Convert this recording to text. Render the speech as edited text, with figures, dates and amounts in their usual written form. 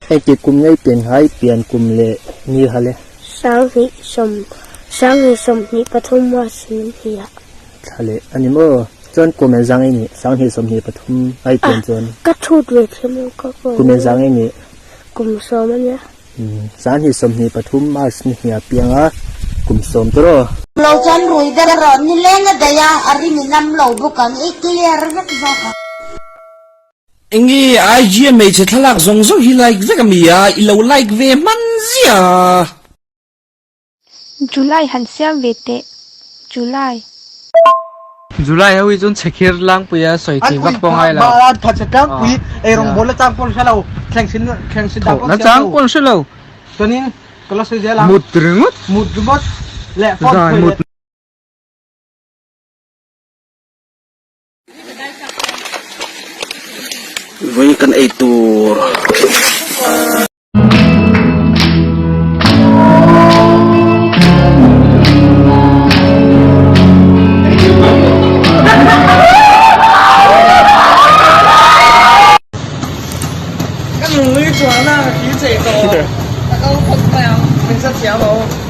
Engtik kum ngei pian ngai pian kum leh ni hal e. 20 20 23 March min hi a. Thla leh a ni maw? Chuan kum engzang i nih? 2023 a i pian chuan. Ka chhut ve thiam lo ka kum. Kum engzang i nih? Kum sawm a nia. 2023 March ni hnih a piang a, kum sawm te rawh. Lo chuan rui ber rawh nileng a daih a, a rim in am lo bawk ang, i clear vek zawk ang. Enge IG a hmeichhe thlalak zawng zawng hi like vek a mi a, i lo like ve hman zia. July han siam ve teh. July. July ho hi chuan chhekhir tlangpui a sawi thei vak pawh ngai lo. An thatchhe tlangpui, eirawngbawl na chang pawn hre lo, thlengsin thlengsin dan pawh na chang pawn hre lo. Chuanin ka la sawi zel ang. Mut ringawt. Mut ringawt leh phone khawih leh. Vawiin kan ei tur. Ka nui chuan a ka thil chei tawh. Ka kal phawt mai ang, min sa thiam lo.